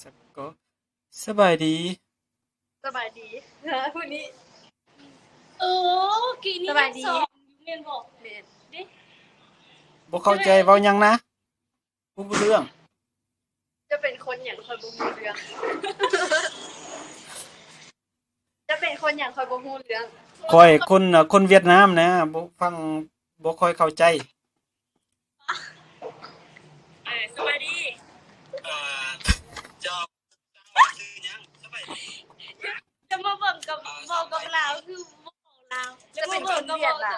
ຕະກໍ ສະບາຍດີ. ສະບາຍດີ. ຜູ້ນີ້ ເອີ ກີ້ນີ້ ສະບາຍດີ ສອງ ແມ່ນບໍ່? ແມ່ນ. ເດ້ ບໍ່ເຂົ້າໃຈ ເວົ້າຫຍັງນະ? ບໍ່ຮູ້ເລື່ອງ. ຈະເປັນຄົນຫຍັງຂ້ອຍບໍ່ຮູ້ເລື່ອງ. ຈະເປັນຄົນຫຍັງຂ້ອຍບໍ່ຮູ້ເລື່ອງ. ຂ້ອຍຄົນ ຄົນຫວຽດນາມນະ ບໍ່ຟັງ ບໍ່ຄ່ອຍເຂົ້າໃຈ. ເອີ ສະບາຍດີ. ເອີ ເຈົ້າ ເຈົ້າຊື່ຫຍັງ? ສະບາຍດີ. ຈະມາເບິ່ງກັບ ເວົ້າກັບລາວຄືບໍ່ເວົ້າລາວ. ຈະມາເບິ່ງກັບຫວຽດລະ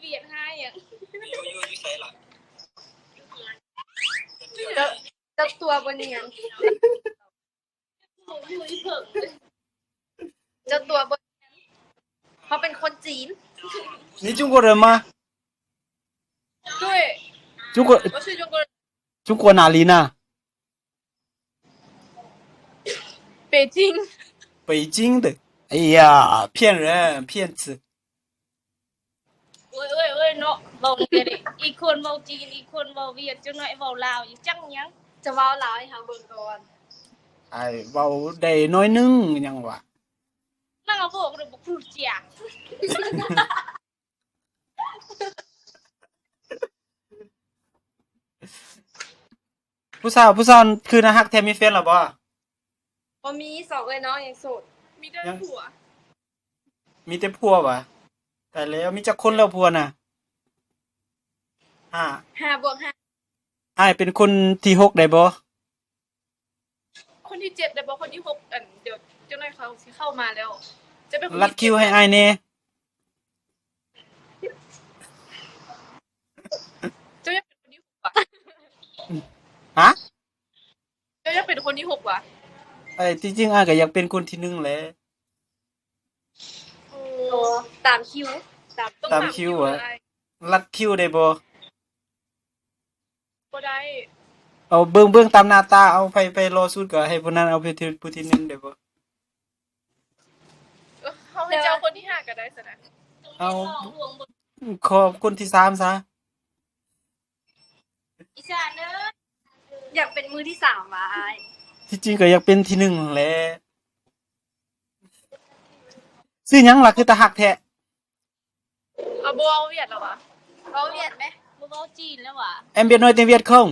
ຫວຽດຫາຫຍັງ? ຢູ່ ຢູ່ ຢູ່ໃສລະ? ເຈົ້າ ເຈົ້າຕົວບໍ່ນຽນ. ເຈົ້າຕົວບໍ່ ເຂົາເປັນຄົນຈີນ. 你中国人吗? 对. 中国 我是中国人. 中国哪里呢? 北京. 北京的. 哎呀，骗人，骗子. ໂອ້ຍ ໂອ້ຍ ໂອ້ຍ ເນາະ ເວົ້າແນວນີ້ ອີກຄົນເວົ້າຈີນ ອີກຄົນເວົ້າຫວຽດ ຈັກໜ້ອຍເວົ້າລາວອີກ ຈັກຫຍັງ. ຈະເວົ້າລາວໃຫ້ເຮົາເບິ່ງກ່ອນ. ອ້າຍເວົ້າໄດ້ໜ້ອຍໜຶ່ງຫຍັງວະ. ນາງເວົ້າບໍ່ຮູ້ຈັກ. ຜູ້ສາວ ຜູ້ສາວຄືໜ້າຮັກແທ້ ມີແຟນແລ້ວບໍ່? ບໍ່ມີ ສອງເອື້ອຍນ້ອງຍັງໂສດ. ມີແຕ່ ຍັງ ຜົວ. ມີແຕ່ຜົວຫວາ? ຕາຍແລ້ວ ມີຈັກຄົນແລ້ວຜົວນະ? ຫ້າ ຫ້າບວກຫ້າ. ອ້າຍເປັນຄົນທີຫົກໄດ້ບໍ່? ຄົນທີເຈັດໄດ້ບໍ່? ຄົນທີຫົກ ອັນ ດຽວຈັກໜ້ອຍເຂົາຊິເຂົ້າມາແລ້ວ. ຈະເປັນຄົນທີເຈັດ. ລັດຄິວໃຫ້ອ້າຍແດ່. ເຈົ້າຢາກເປັນຄົນທີຫົກຫວາ? ຮະ? ເຈົ້າຢາກເປັນຄົນທີຫົກຫວາ? ເອີ ທີ່ຈິງອ້າຍກໍຢາກເປັນຄົນທີໜຶ່ງແຫຼະ. ໂອ້ ຕາມຄິວ ຕາມ ຕາມຄິວຫວາ? ລັດຄິວໄດ້ບໍ່? ບໍ່ໄດ້. ເອົາເບິ່ງ ເບິ່ງຕາມໜ້າຕາ ເອົາ ໃຜ ໃຜຫຼໍ່ສຸດກໍໃຫ້ຜູ້ນັ້ນເອົາ ເປັນຜູ້ທີໜຶ່ງໄດ້ບໍ່? ເອີ ເຮົາໃຫ້ເຈົ້າຄົນທີຫ້າກໍໄດ້ຊັ້ນນະ. ເອົາ ຂໍຄົນທີສາມຊະ. ອີສານເອີຍ ຢາກເປັນມືທີສາມຫວາອ້າຍ? ທີ່ຈິງກໍຢາກເປັນທີໜຶ່ງຫັ້ນແຫຼະ. ຊື່ຫຍັງລະ ຄືຕາຮັກແທ້? ເອົາ ບໍ່ເວົ້າຫວຽດລະຫວາ? ເວົ້າຫວຽດແມ? ບໍ່ເວົ້າຈີນລະຫວາ? Em biết nói tiếng Việt không?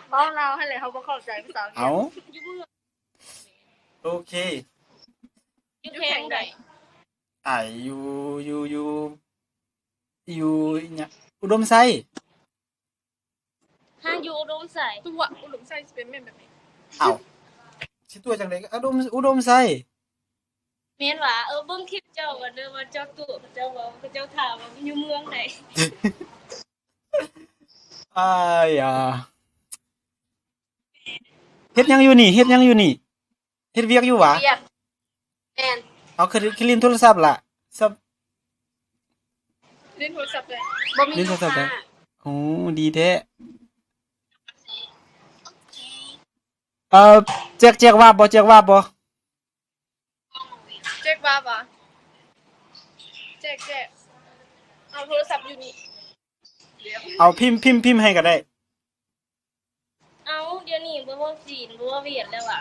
ເວົ້າລາວຫັ້ນແຫຼະ ເຮົາບໍ່ເຂົ້າໃຈພາສາຫວຽດ. ເອົາ ໂອເຄ ຢູ່ແຂວງໃດ? ອ້າຍຢູ່ ຢູ່ ຢູ່ ຢູ່ຫຍັງ ອຸດົມໄຊ. ຫາຢູ່ອຸດົມໄຊ. ຕົວະ ອຸດົມໄຊຊິເປັນແມ່ນແບບນີ້. ອ້າວ ຊິຕົວະຈັ່ງໃດ? ອຸດົມ ອຸດົມໄຊ. ແມ່ນຫວາ? ເອີ ເບິ່ງຄລິບເຈົ້າກ່ອນເດີ ວ່າເຈົ້າຕົວະ ເຂົາເຈົ້າເວົ້າ ເຂົາເຈົ້າຖາມວ່າຢູ່ເມືອງໃດ. ອ້າຍອາ ເຮັດຫຍັງຢູ່ນີ້? ເຮັດຫຍັງຢູ່ນີ້? ເຮັດວຽກຢູ່ຫວາ? ວຽກ. ແມ່ນ. ເອົາ ຄື ຄືຫຼິ້ນໂທລະສັບລະ? ສັບ ຫຼິ້ນໂທລະສັບໄດ້. ບໍ່ມີລູກຄ້າ. ໂອ້ ດີແທ້. ເອີ ແຈກ ແຈກວາບບໍ່? ແຈກວາບບໍ່? ແຈກວາບຫວາ? ແຈກ ແຈກ. ເອົາ ໂທລະສັບຢູ່ນີ້. ເອົາ ພິມ ພິມ ພິມໃຫ້ກໍໄດ້. ເອົາ ດຽວນີ້ບໍ່ເວົ້າຈີນ ບໍ່ເວົ້າຫວຽດແລ້ວຫວາ?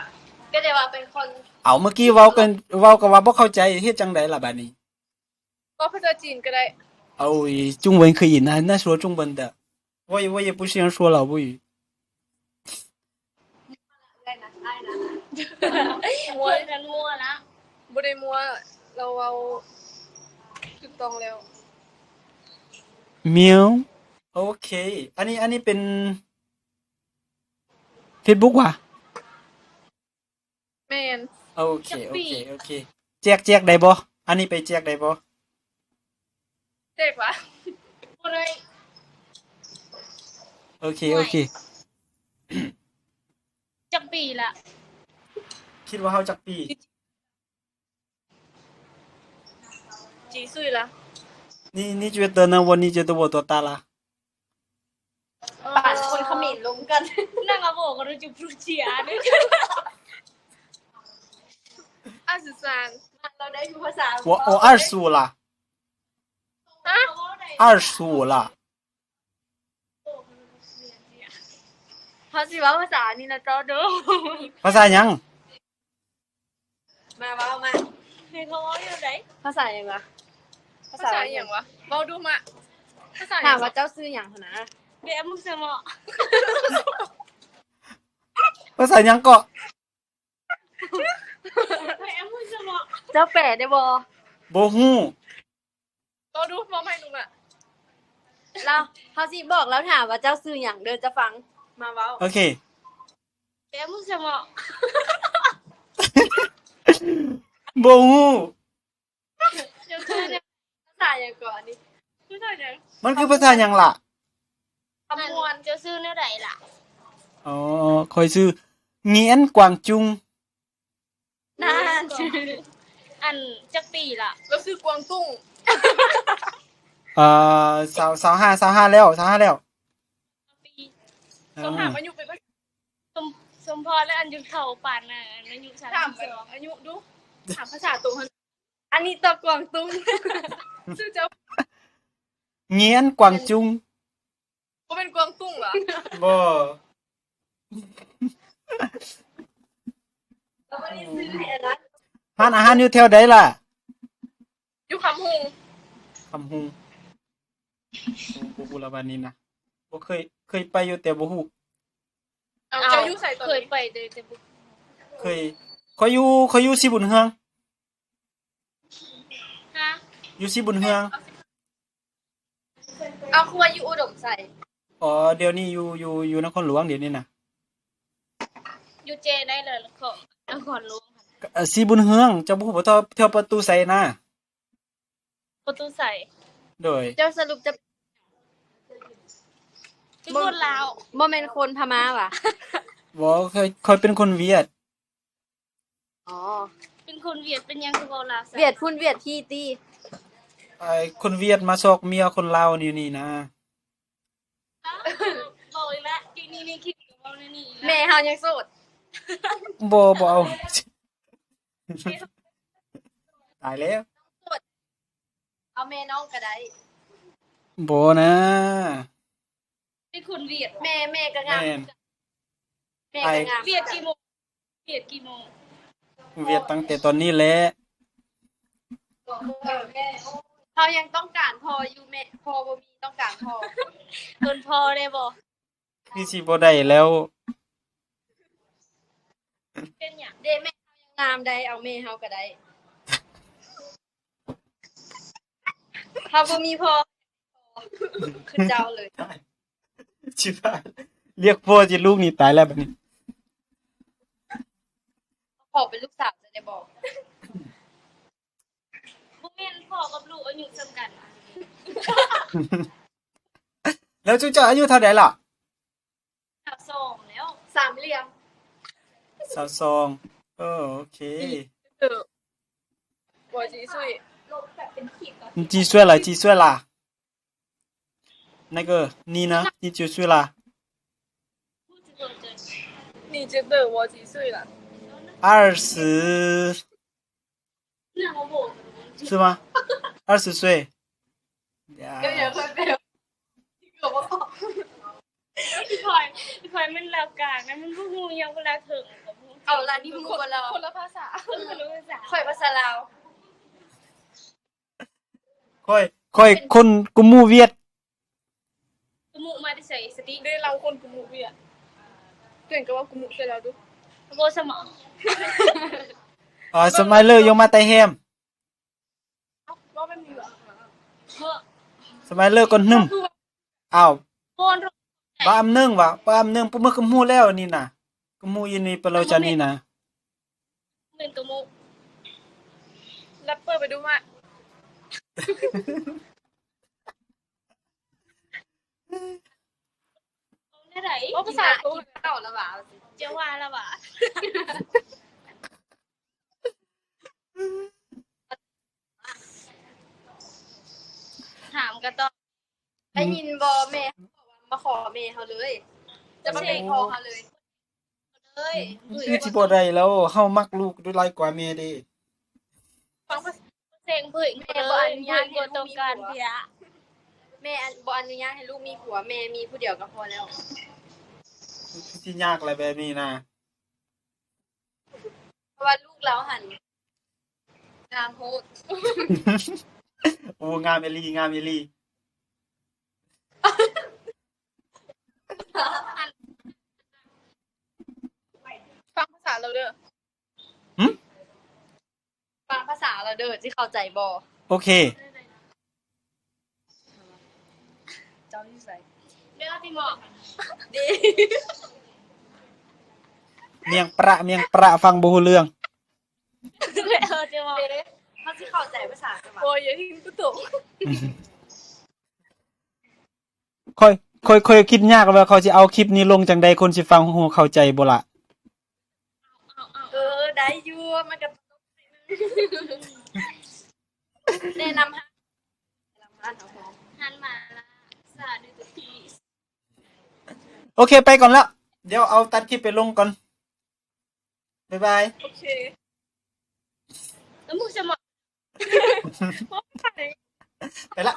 ກໍໄດ້ວ່າເປັນຄົນ. ເອົາ ເມື່ອກີ້ເວົ້າກັນ ເວົ້າກໍວ່າບໍ່ເຂົ້າໃຈ ເຮັດຈັ່ງໃດລະບາດນີ້? ເວົ້າພາສາຈີນກໍໄດ້. ເອົາ 中文可以，那，那说中文的。我也，我也不想说老挝语。 ມົວ ມັວລະ ບໍ່ໄດ້ມົວ ລາວເວົ້າຖືກຕ້ອງແລ້ວ. ແມວ ໂອເຄ ອັນນີ້ ອັນນີ້ເປັນເຟສບຸກຫວາ? ແມ່ນ. ໂອເຄ ໂອເຄ ໂອເຄ ແຈກ ແຈກໄດ້ບໍ່? ອັນນີ້ໄປແຈກໄດ້ບໍ່? ແຈກຫວາ? ບໍ່ໄດ້. ໂອເຄ ໂອເຄ. ຈັກປີລະ? ຄິດວ່າເຮົາຈັກປີ? 几岁了? 你，你觉得呢？我，你觉得我多大了？ ປານຄົນຂະເໝນລົມກັນ. ນາງອາໂວກໍຮູ້ຈັກ Georgia ເດ້. 二十三. ເຮົາໄດ້ພາສາ. 我，我二十五了. ฮะ? 二十五了. ເຮົາຊິເວົ້າພາສານີ້ນະຕໍ່ເດີ. ພາສາຫຍັງ? ມາເວົ້າມາ. ໃຫ້ເຂົາເວົ້າຢູ່ໃດ? ພາສາຫຍັງວະ? ພາສາຫຍັງວະ? ເວົ້າດູມະ. ພາສາຫຍັງ? ຖາມວ່າເຈົ້າຊື່ຫຍັງຫັ້ນນະ. ເບອາມຸສະເໝາະ. ພາສາຫຍັງເກາະ? ເບອາມຸສະເໝາະ. ເຈົ້າແປໄດ້ບໍ່? ບໍ່ຮູ້. ເວົ້າດູ ເວົ້າໃໝ່ດູມະ. ລາວ ເຮົາຊິບອກລາວຖາມວ່າເຈົ້າຊື່ຫຍັງເດີ ຈະຟັງ. ມາເວົ້າ. ໂອເຄ. ເບອາມຸສະເໝາະ. ບໍ່ຮູ້. ເຈົ້າຊື່ຫຍັງ? ພາສາຫຍັງເກາະອັນນີ້? ພາສາຫຍັງ? ມັນຄືພາສາຫຍັງລະ? ຄຳມ່ວນ. ເຈົ້າຊື່ແນວໃດລະ? ອໍ ຂ້ອຍຊື່ງຽນກວາງຈຸງ. ນັ້ນ ອັນ ຈັກປີລະ? ລາວຊື່ກວາງຕຸ້ງ. ເອີ ຊາວ ຊາວຫ້າ ຊາວຫ້າແລ້ວ ຊາວຫ້າແລ້ວ. ປີ ອ່າ ຊາວຫ້າ ອາຍຸເປັນ ສົມ ສົມພໍແລ້ວ ອັນຍັງເຖົ້າປານ ອາ ອາຍຸສາມສິບສອງ. ຖາມອາຍຸດູ ຖາມພາສາໂຕຫັ້ນ. ອັນນີ້ຕອບກວາງຕຸ້ງ. ຊື່ເຈົ້າ ງຽນກວາງຈຸງ. ບໍ່ແມ່ນກວາງຕຸ້ງຫວາ? ບໍ່. ຮ້ານອາຫານຢູ່ແຖວໃດລະ? ຢູ່ຄຳຮຸ່ງ. ຄຳຮຸ່ງ. ໂອ້ ບໍ່ຮູ້ລະບາດນີ້ນະ. ບໍ່ເຄີຍ ເຄີຍໄປຢູ່ແຕ່ບໍ່ຮູ້. ເອົາ ເຈົ້າຢູ່ໃສຕອນນີ້? ເຄີຍໄປແຕ່ ແຕ່ບໍ່ ເຄີຍ ຂ້ອຍຢູ່ ຂ້ອຍຢູ່ສີບຸນເຮືອງ. ຮະ? ຢູ່ສີບຸນເຮືອງ. ເອົາ ຄືວ່າຢູ່ອຸດົມໄຊ? ອໍ ດຽວນີ້ຢູ່ ຢູ່ ຢູ່ນະຄອນຫຼວງດຽວນີ້ນະ. ຢູ່ເຈໄດ້ເລີຍ ຂອງນະຄອນຫຼວງ. ເອີ ສີບຸນເຮືອງ ເຈົ້າບໍ່ຮູ້ບໍ່? ແຖວ ແຖວປະຕູໄຊນະ. ປະຕູໄຊ. ໂດຍ. ເຈົ້າສະຫຼຸບຈະ ເປັນຄົນລາວ? ບໍ່ແມ່ນຄົນພະມ້າຫວາ? ບໍ່ ຂ້ອຍ ຂ້ອຍເປັນຄົນຫວຽດ. ອໍ ເປັນຄົນຫວຽດ ເປັນຫຍັງຄືເວົ້າລາວຊັ້ນ? ຫວຽດພຸ້ນຫວຽດພີ້ຕິ? ໄອ້ຄົນຫວຽດມາຊອກເມຍຄົນລາວຢູ່ນີ້ນະ. ເວົ້າອີກແລ້ວ ກິນນີ້ ນີ້ຄິດເວົ້າແນວນີ້. ແມ່ເຮົາຍັງໂສດ. ບໍ່ ບໍ່ເອົາ. ຕາຍແລ້ວ. ເອົາແມ່ນ້ອງກໍໄດ້. ບໍ່ນະ. ເປັນຄົນຫວຽດ. ແມ່ ແມ່ກໍງາມ. ແມ່ນ. ແມ່ກໍງາມ. ຫວຽດກີ່ໂມງ? ຫວຽດກີ່ໂມງ? ຫວຽດຕັ້ງແຕ່ຕອນນີ້ແຫຼະ. ເອີ ເຮົາຍັງຕ້ອງການພໍ່ຢູ່ແມ່. ພໍ່ບໍ່ມີ ຕ້ອງການພໍ່. ເອີ້ນພໍ່ໄດ້ບໍ່? ຄືຊິບໍ່ໄດ້ແລ້ວ. ເປັນຫຍັງ? ເດ້ ແມ່ເຮົາຍັງງາມໄດ໋ ເອົາແມ່ເຮົາກໍໄດ້. ເຮົາບໍ່ມີພໍ່ ຄືເຈົ້າເລີຍ. ຊິວ່າ ລຽກພໍ່ຊິລູກນີ້ຕາຍແລ້ວບັດນີ້. ຂໍເປັນລູກສາວຈະໄດ້ບໍ່? ບໍ່ແມ່ນ ພໍ່ກັບລູກອາຍຸສ່ຳກັນ. ແລ້ວຈຸເຈົ້າອາຍຸເທົ່າໃດລະ? ຊາວສອງແລ້ວ. ສາມຫຼ່ຽມ. ຊາວສອງ. ເອີ ໂອເຄ. 我几岁? 你几岁了？几岁了？那个你呢？你几岁了？你觉得我几岁了？二十。 是吗？二十岁。有点快被我听懂了。 ອີ່ຂ້ອຍ ອີ່ຂ້ອຍມັນລາວກາງນະ ມັນບໍ່ຮູ້ຫຍັງ ເວລາເຖິງກໍບໍ່ຮູ້. ເອົາລະ ນີ້ຮູ້ບໍ່ລາວ? ຄົນລະພາສາ. ເອີ ຄົນລະພາສາ. ຂ້ອຍພາສາລາວ. ຂ້ອຍ ຂ້ອຍຄົນກຸມຸວຽດ. ກຸມຸມາແຕ່ໃສສະຕິ? ເດ້ ລາວຄົນກຸມຸວຽດ. ຕົວເອງກໍເວົ້າກຸມຸໃສ່ລາວດູ. ບໍ່ສະໝໍ. ເອີ ສະໄມເລີ ຍົງມາແຕ່ແຮມ. ເວົ້າແບບນີ້ຫວາ? ເອີ ສະໄມເລີກ່ອນໜຶ່ງ. ອ້າວ ບາມໜຶ່ງຫວາ? ບາມໜຶ່ງ ປຸມມືກຳຮູ້ແລ້ວນີ້ນະ. ກຳຮູ້ອີ່ນີ້ປະເລົາຈັນນີ້ນະ. ແມ່ນກະມຸ ແຣັບເປີໄປດູມາ. ເວົ້າແນວໃດ? ເວົ້າພາສາອັງກິດເວົ້າລະຫວາ? ເຈົ້າວ່າລະຫວາ? ຖາມກໍຕ້ອງ ໄດ້ຍິນບໍ່ ແມ່ເຮົາບອກວ່າມາຂໍແມ່ເຮົາເລີຍ ຈະມາເປັນພໍ່ເຮົາເລີຍ ເລີຍ. ຄືຊິບໍ່ໄດ້ແລ້ວ ເຮົາມັກລູກຫຼາຍກວ່າແມ່ເດ້. ຟັງພາສາ ເສັງເຜີຍ ແມ່ບໍ່ອະນຸຍາດໃຫ້ລູກມີຜົວ ແມ່ບໍ່ອະນຸຍາດໃຫ້ລູກມີຜົວ ແມ່ມີຜູ້ດຽວກໍພໍແລ້ວ. ຄືຊິຍາກແຫຼະແບບນີ້ນະ. ເພາະວ່າລູກລາວຫັ້ນງາມໂພດ. ໂອ້ ງາມອີ່ຫຼີ ງາມອີ່ຫຼີ. ຟັງພາສາລາວເດີ. ຫຶ? ຟັງພາສາລາວເດີ ຊິເຂົ້າໃຈບໍ່? ໂອເຄ. ເຈົ້າຢູ່ໃສ? ເດີຕິໝໍ. ມຽງປະ ມຽງປະ ຟັງບໍ່ຮູ້ເລື່ອງ. ເດີຕິໝໍ. ເຮົາຊິເຂົ້າໃຈພາສາເຈົ້າບໍ່? ໂອ້ຍ ຢ່າຖິ້ມກູຕົກ. ຂ້ອຍ ຂ້ອຍ ຂ້ອຍຄິດຍາກວ່າຂ້ອຍຊິເອົາຄລິບນີ້ລົງຈັ່ງໃດ ຄົນຊິຟັງຮູ້ເຂົ້າໃຈບໍ່ລະ? ເອີ ໄດ້ຢູ່ ມັນກະແນະນຳ ຫັນມາລະ ສາດູ ໂອເຄ ໄປກ່ອນລະ ດຽວເອົາຕັດຄລິບໄປລົງກ່ອນ. ບາຍບາຍ. ໂອເຄ ແລ້ວມຶງຈະມາ ໄປລະ.